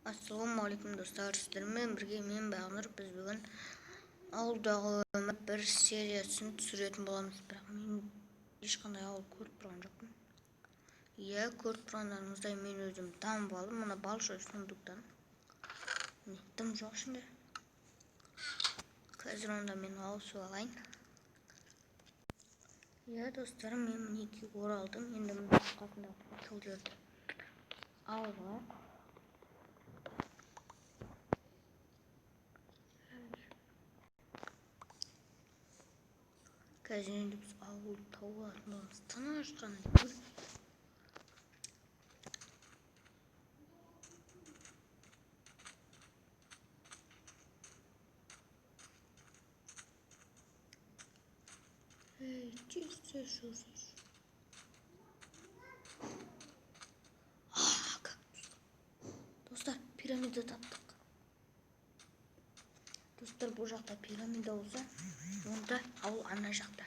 Ассалаумағалейкум, достар! Сіздермен бірге мен, Бағнұр. Біз бүгін ауылдағы өмір бір сериясын түсіретін боламыз, бірақ мен ешқандай ауыл көріп тұрған жоқпын. Иә, көріп тұрғандарыңыздай, мен өзім дамып алдым мына большой сундуктан. Міне, дым жоқ ішінде. Қазір онда мен ауысып алайын. Иә, достар, мен мінекей оралдым. Енді мына қасындағы факелдерді алып алайық. Қазір енді біз ауыл тауып алатын боламыз. Тыныш қана жүр. Ей, тез тез жүрсейші. Кактус! Достар, пирамида таптық. Достар, бұл жақта пирамида болса, онда ауыл ана жақта.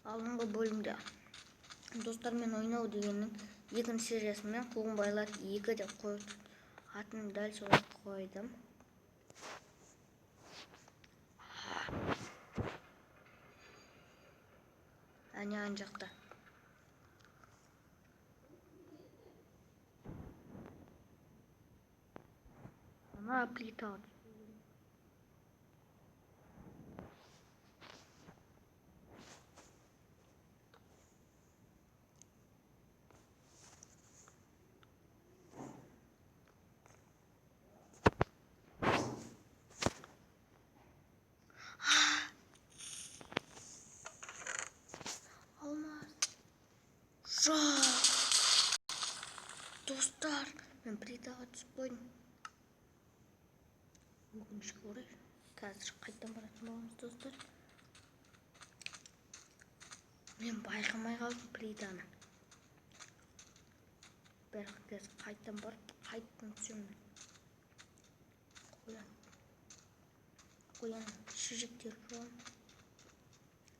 Алдыңғы бөлімде достармен ойнау дегеннің екінші сериясымен Қуғынбайлар 2 деп қойып, атын дәл солай қойдым. Әне, ана жақта. Ана плита. Алмаз жоқ. Достар, мен плитаға түсіп қойдым, өкінішке орай. Қазір қайтадан баратын боламыз. Достар, мен байқамай қалдым плитаны, бірақ қазір қайтадан барып, қайтадан түсемін. Қоян, қоян шөжектер жуамын.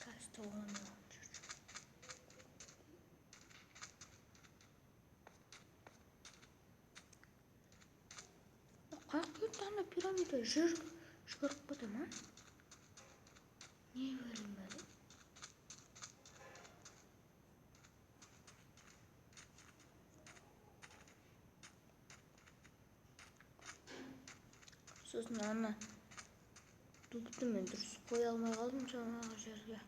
Қазір тауып аламын. Қаяққа кетті ана пирамида? Жүр, жүгіріп кете ма? Не бөлінбеді? Сосын ана дубты мен дұрыс қоя алмай қалдым жаңағы жерге.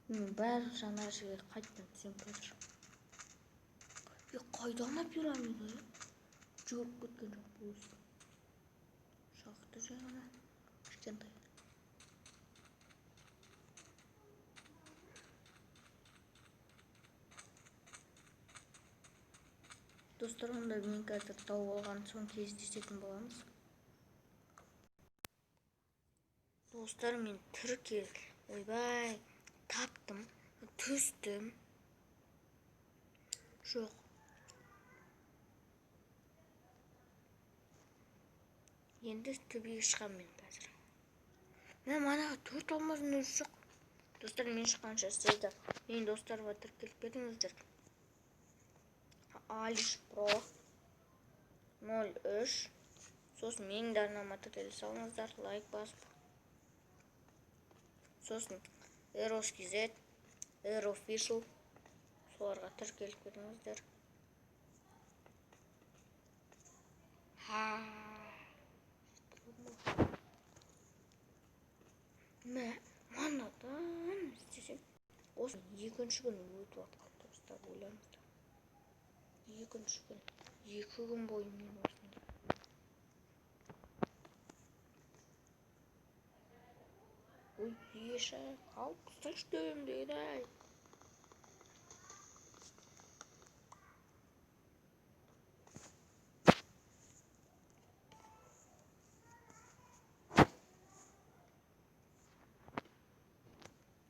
Мен бәрі жаңа жерге қайтадан түсемін қазір. Е, қайда ана пирамида? Е, жүгіріп кеткен жоқ бұл өзі. Шахта жай ғана кішкентай. Достар, онда мен қазір тауып алған соң кездесетін боламыз. Достар, мен тіркел, ойбай, таптым, түстім. Жоқ, енді төбеге шығамын мен қазір. Мә, манағы төрт алмаздың өзі жоқ. Достар, мен шыққанша сіздер менің достарыма тіркеліп кетіңіздер. Алиш Про 03. Сосын менің де арнама тіркеле салыңыздар, лайк басып. Сосын Eros KZ, Air Official, соларға тіркеліп кетіңіздер. Ха, мә, манадан істесем, осы екінші күн өтіп жатқан. Достар, ойлаңыздар, екінші күн, 2 күн бойы мен осында. Ой, еші, алып тасташы төбемдегіні, ай!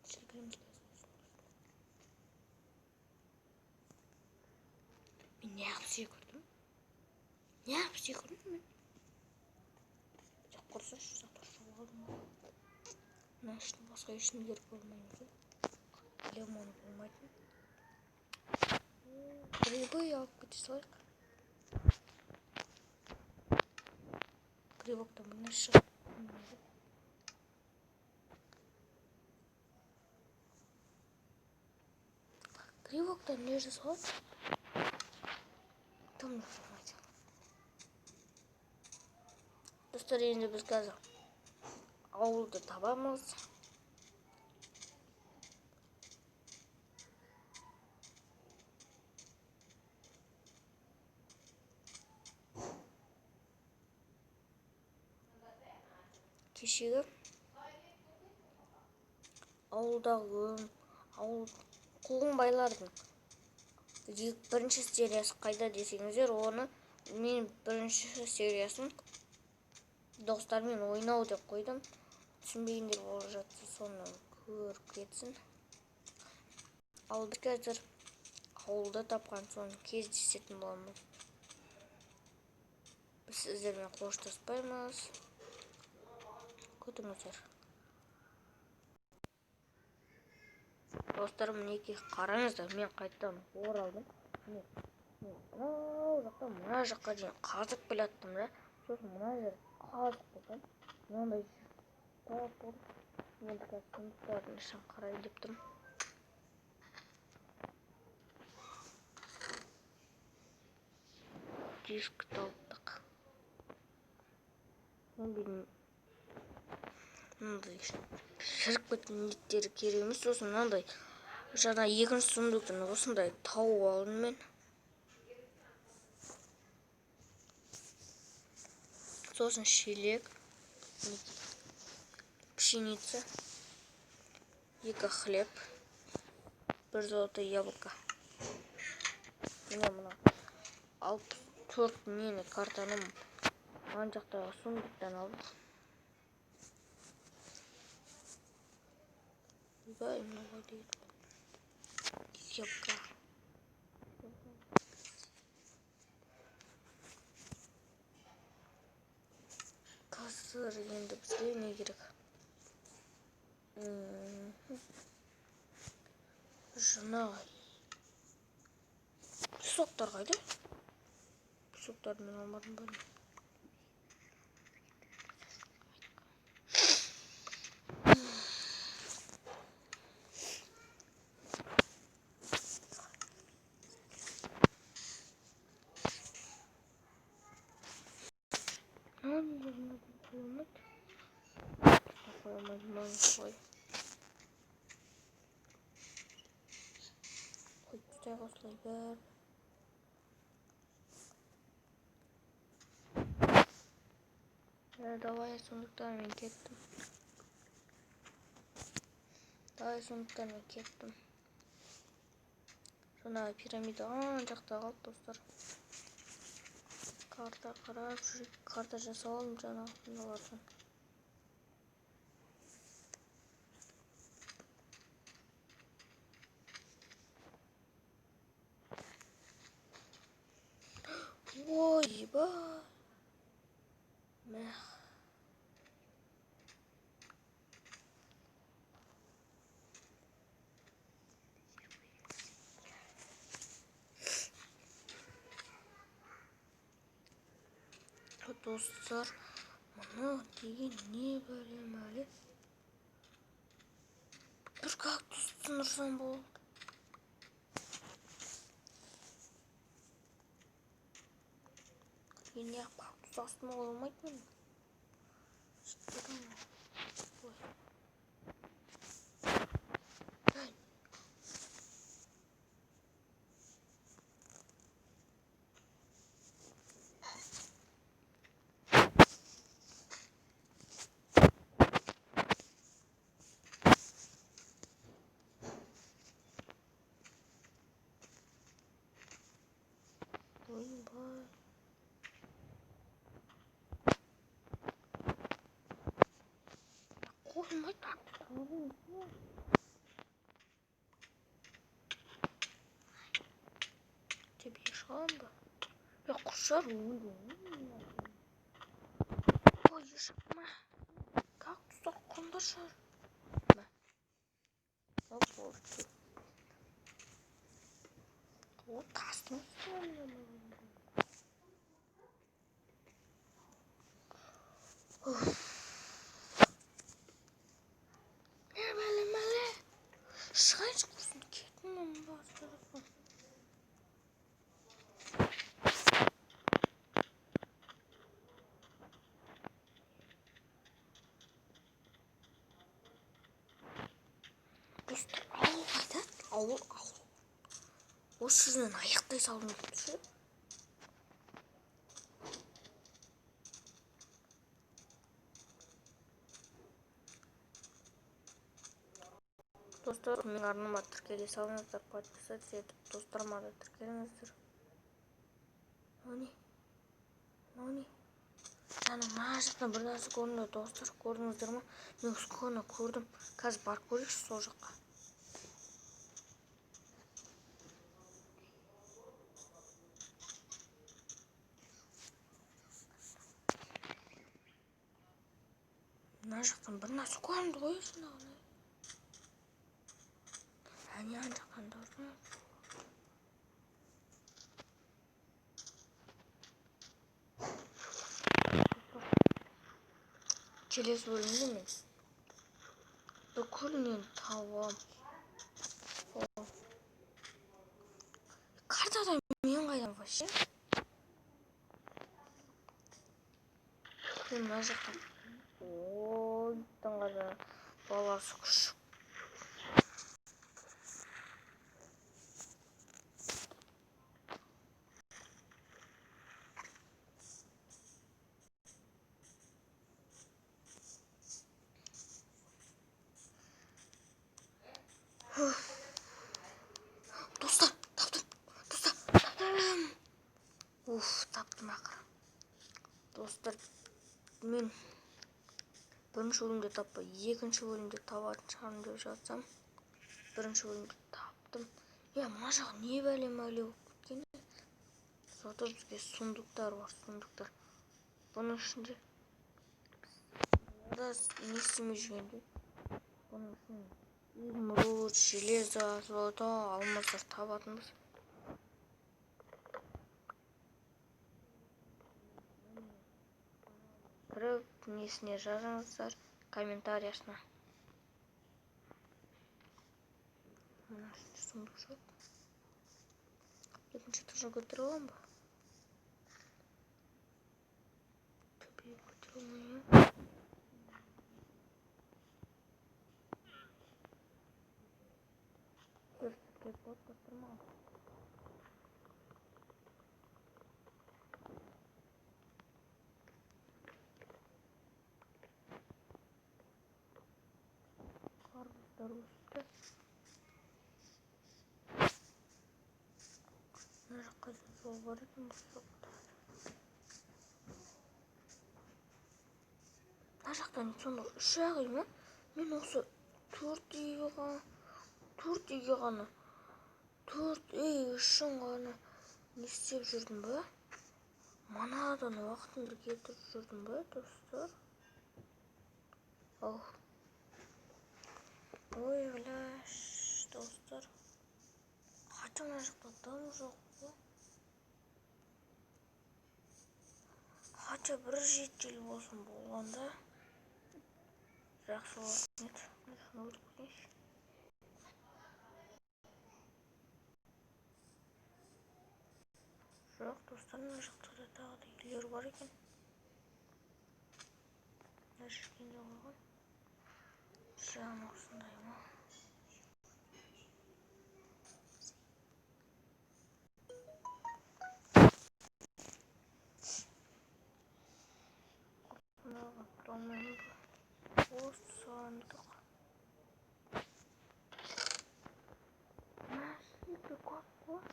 Секіреміз. Мен неғып секірдім? Неғып секірдім мен? Жоқ, құрсыншы, заттар алдым. Мына ішінде басқа ештеңе керек болмайды екен. Лимон болмайтын. Грибы алып кете салайық. Грибоктан бір нәрсе шығады. Грибоктан не жасалады? Тым жасалмайды. Достар, енді біз қазір ауылды табамыз. Кешегі ауылдағы ауыл Қуғынбайлардың бірінші сериясы қайда десеңіздер, оны мен бірінші сериясын достармен ойнау деп қойдым. Түсінбегендер болып жатса, соны көріп кетсін. Ал біз қазір ауылды тапқан соң кездесетін боламыз. Біз сіздермен қоштаспаймыз. Күтіңіздер. Достар, мінекей қараңыздар, мен қайтадан оралдым. Міне, мен мынау жақтан мына жаққа дейін қазып келе жаттым да. Сосын мына жер қазып болсам, мынандай тауып болдым. Енді қазір сундуктардың ішін қарайын деп тұрмын. Диск таптық. Мынандай шіріп кеткен ниеттері керек емес. Сосын мынандай жаңа екінші сундуктан осындай тауып алдым мен. Сосын шелек, пшеница, 2 хлеб, 1 золотое яблоко. Міне мына 64 нені картаны ан жақтағы сундуктан алдық. Ойбай, мынау қайда кетті? Яблоко. Қазір енді бізге не керек? Жаңағы песоктар қайда? Песоктарды мен алмадым ба? Осылай бәрі. Давай сундуктармен кеттім. Давай сундуктармен кеттім. Жаңағы пирамида ан жақта қалды, достар. Карта қарап жүріп, карта жасап алдым жаңағы мыналардан. Ойбай. Мә. Достар, мынау деген не бәлем әлі? Бір кактус сындырсам болды. Мен неғып кактус астыма қоя алмайтынмын? Ой. Ойбай. Қоймайды. Тебе ешқандай. Шыға аламын ба? Е, құшар өлді. Ой, ешік, мә. Кактустар құрыңдаршы. Мә. Оп, болды. О, тастың үстіне. Уф. Е, бәле, мәле. Шығайыншы, құрсын, кеттім мен басқа жаққа. Достар, ауыл қайда? Ауыл, ауыл. Осы жерден аяқтай салғым келіп тұр ше. Достар, менің арнама тіркеле салыңыздар, подписаться етіп, достарыма да тіркеліңіздер. Мынау не? Мынау не? Жаңа мына жақтан бір нәрсе көрінді, достар, көрдіңіздер ма? Мен соны көрдім. Қазір барып көрейікші сол жаққа. Мына жақтан бір нәрсе көрінді ғой сонда. Әне, ана жақтан да. Келесі бөлімде мен бүкіл нені тауып аламын. Картада мен қайдам вообще? Мен мына жақтан. Ой, иттің қара баласы күшік. Достар, таптым. Достар, таптым. Уф, таптым ақыры. Достар, мен бірінші бөлімде таппай, екінші бөлімде табатын шығармын деп жатсам, бірінші бөлімде таптым. Е, мына жақ не бәле мәле болып кеткен? Зато бізге сундуктар бар, сундуктар. Бұның ішінде да не істемей жүргенде, бұның ішінен изумруд, железо, золото, алмаздар табатынбыз. Кіріп, несіне жазыңыздар, комментариясына. Мына ішінде сундук жоқ. Екінші этажға көтере аламын ба? Төбеге көтере алмаймын. Верстак болады, достар, маған. Қарбыздар өсті. Мына жаққа жол бар екен, бұл жақта. Мына жақтан сонда үш ақ үй ма? Мен осы төрт үйге ғана, төрт үйге ғана, төрт үй үшін ғана не істеп жүрдім ба? Манадан уақытымды кетіріп жүрдім ба, достар? Ау. Ой, бляш, достар. Хотя мына жақта дым жоқ қой. Хотя бір житель болсын болғанда жақсы болатын еді. Шуны өлтіріп кетейінші. Жоқ, достар, мына жақта да тағы да үйлер бар екен. Мына жерге не қойған? Жаңа осындай ма? Мынаға кіре алмаймын ба? О, сандық. Мына жерде көп қой.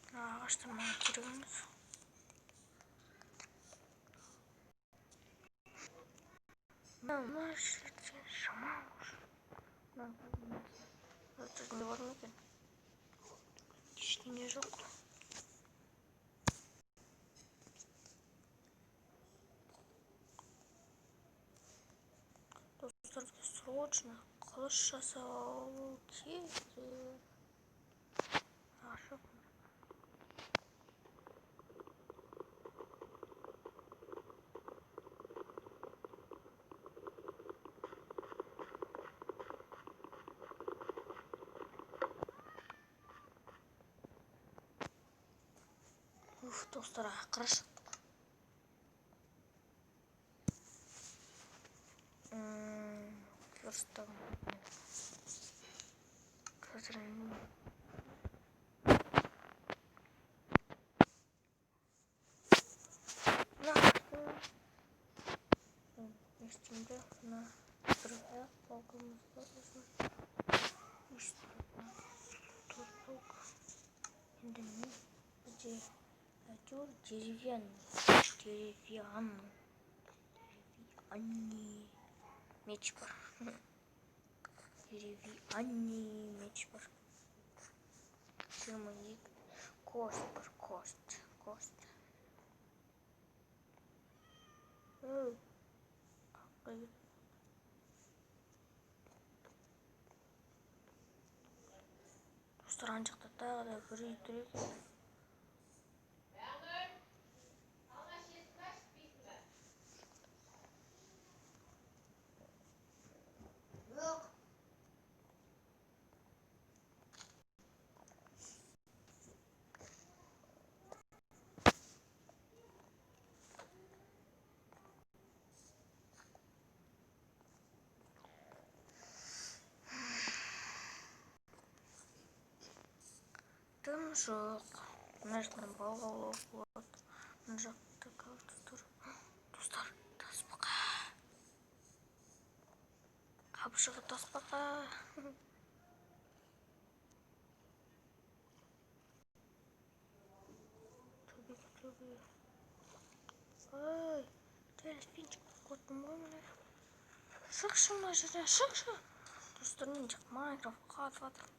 Мына ағаштар маған керек емес. Мына жерде жаман уже. Мына Мына жерде не бар ма екен? Ештеңе жоқ. Достар, бізге срочно қылыш жасау керек. Ашық. Уф, достар, ақыры шықтық. Верстагым. Қазір мына не істеймін де, мына бір аяқ палкамыз бар, сосын үш, төрт палка. Енді мен бізде әйтеуір деревянный меч бар. Деревянный меч бар. 22 кость бар, кость, кость. Оу, достар, ана жақта тағы да бір үй тұр екен. Дым жоқ. Мына жақтан балық аулауға болады. Мына жақта карта тұр. Достар, тасбақа. Қапшығы тасбақа. Төбе, төбе. Ой, телеспинчик көрдім ғой міне. Шықшы мына жерден, шықшы. Достар, мен жақ Майнкрафт қатып жатыр.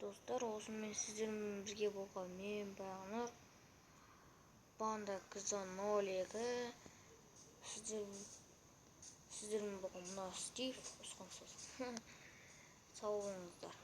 Достар, осымен сіздермен бірге болған мен Бағнұр, Банда КЗ 02. Сіздермен болған мына Стив, қосқан сөз. Сау болыңыздар.